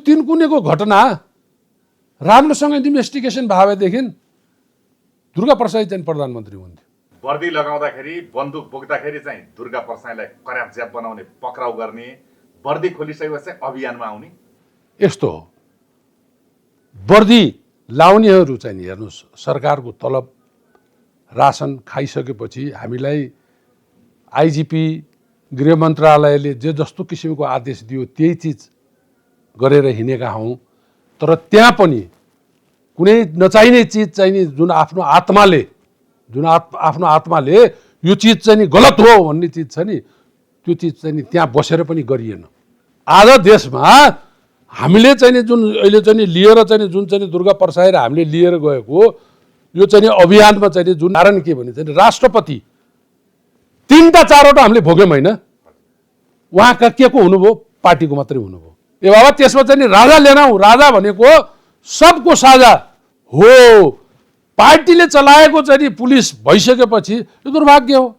तीन कुनेको घटना राम्रोसँग इन्भेस्टिगेसन भएदेखि दुर्गा प्रसाई चाहिँ प्रधानमन्त्री हुन्थ्यो। वर्दी लगाउँदाखेरि बन्दुक बोक्दाखेरि चाहिँ दुर्गा प्रसाईलाई कराप ज्याप बनाउने, पक्राउ गर्ने, वर्दी खोलिसकेपछि अभियानमा आउने यस्तो हो। वर्दी लाउनेहरू चाहिँ हेर्नुहोस्, सरकारको तलब रासन खाइसकेपछि हामीलाई आइजिपी गृह मन्त्रालयले जे जस्तो किसिमको आदेश दियो त्यही चिज गरेर हिँडेका हौँ। तर त्यहाँ पनि कुनै नचाहिने चिज चाहिँ नि जुन आफ्नो आत्माले यो चिज चाहिँ नि गलत हो भन्ने चिज छ नि, त्यो चिज चाहिँ नि त्यहाँ बसेर पनि गरिएन। आज देशमा हामीले चाहिँ नि जुन अहिले चाहिँ नि लिएर चाहिँ नि जुन चाहिँ नि दुर्गा प्रसाई हामीले लिएर गएको यो चाहिँ नि अभियानमा चाहिँ नि जुन कारण के भने चाहिँ राष्ट्रपति 3टा 4वटा हामीले भोग्यौँ होइन, उहाँका के को हुनुभयो, पार्टीको मात्रै हुनुभयो। ए बाबा त्यसमा चाहिँ नि राजा लिएर आउँ, राजा भनेको सबको साझा हो। पार्टीले चलाएको चाहिँ नि पुलिस भइसकेपछि यो दुर्भाग्य हो।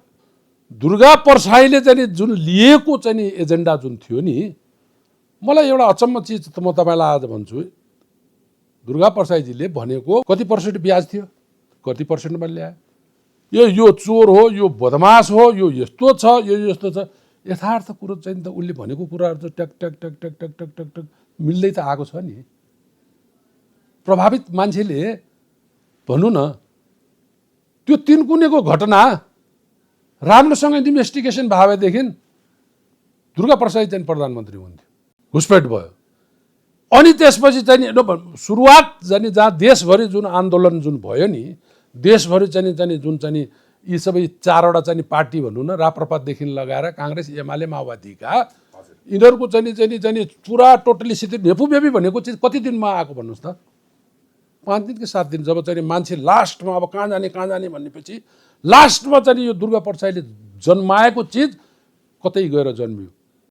दुर्गा प्रसाईले चाहिँ नि जुन लिएको चाहिँ नि एजेन्डा जुन थियो नि, मलाई एउटा अचम्म चिज म तपाईँलाई आज भन्छु, दुर्गा प्रसाईजीले भनेको कति पर्सेन्ट ब्याज थियो, कति पर्सेन्टमा ल्यायो, यो चोर हो, यो बदमास हो, यो यस्तो छ, यो यस्तो छ। यथार्थ कुरो चाहिँ त उसले भनेको कुराहरू त टक टक टक टक टक टक टक टक मिल्दै त आएको छ नि। प्रभावित मान्छेले भनौँ न त्यो तीन कुनेको घटना राम्रोसँग इन्भेस्टिगेसन भएदेखि दुर्गा प्रसाई चाहिँ प्रधानमन्त्री हुन्थ्यो। घुसपेट भयो। अनि त्यसपछि चाहिँ सुरुवात जाने जहाँ देशभरि जुन आन्दोलन जुन भयो नि, देशभरि चाहिँ जुन चाहिँ यी सबै 4वटा चाहिँ पार्टी भनौँ न, राप्रपादेखि लगाएर काङ्ग्रेस, एमाले, माओवादीका यिनीहरूको चाहिँ पुरा टोटली स्थिति नेपुबेबी भनेको चिज कति दिनमा आएको भन्नुहोस् त? 5 दिन कि 7 दिन। जब चाहिँ मान्छे लास्टमा अब कहाँ जाने भन्नेपछि लास्टमा चाहिँ यो दुर्गा प्रसाईले जन्माएको चिज कतै गएर जन्मियो।